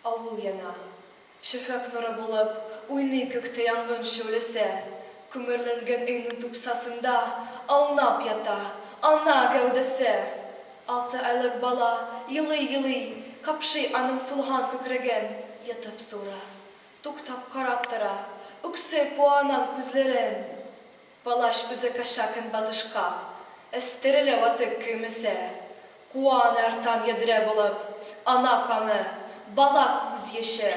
Авыл яна. Шәфәкъ нуры булып уйный күктә янгын шәүләсе. Күмерләнгән өйнең тупсасында аунап ята ана гәүдәсе. Алты айлык бала елый-елый капшый аның сулган күкрәген йотып суыра. Туктап карап тора, үксеп буанан күзләрен. Палач үзе кача көнбатышка, Өстерелә ватык көймәсә. Куа аны арттан ядрә булып, Ана каны, бала күз яше.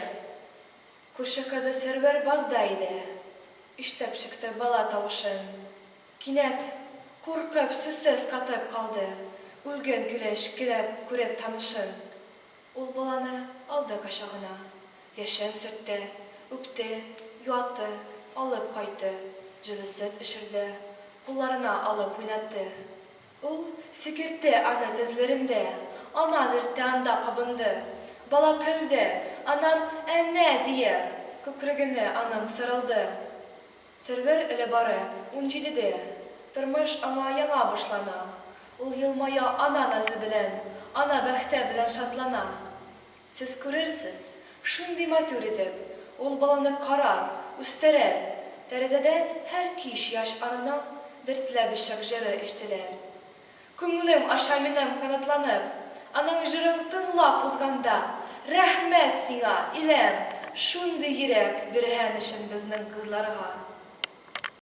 Күрше кызы Сәрвәр базда иде. Ишетеп чыкты бала тавышын. Кинәт, куркып, сүзсез катып калды, Үлгән килеш килеп күреп танышын. Ул баланы алды кочагына, яшен сөртте, үпте, юатты, алып кайтты, җылы сөт эчерде, кулларына алып уйнатты. Ул сикертте аны тезләрендә, ана дәрте анда кабынды. Бала көлде, аннан әнә диеп, күкрәгенә аның сарылды. Сәрвәр әле бары унҗидедә. Тормыш аңа яңа башлана. Ул елмая ана назы белән, ана бәхте белән шатлана. Сез күрерсез, шундый матур итеп, ул баланы карар, үстерер. Тәрәзәдән һәр кич яшь ананың дертләп ишәк җыры ишетелер. Күңлем аша минем канатланып, Аның җырын тыңлап узганда, Рәхмәт сиңа, илем, шундый йөрәк Биргән өчен безнең кызларга.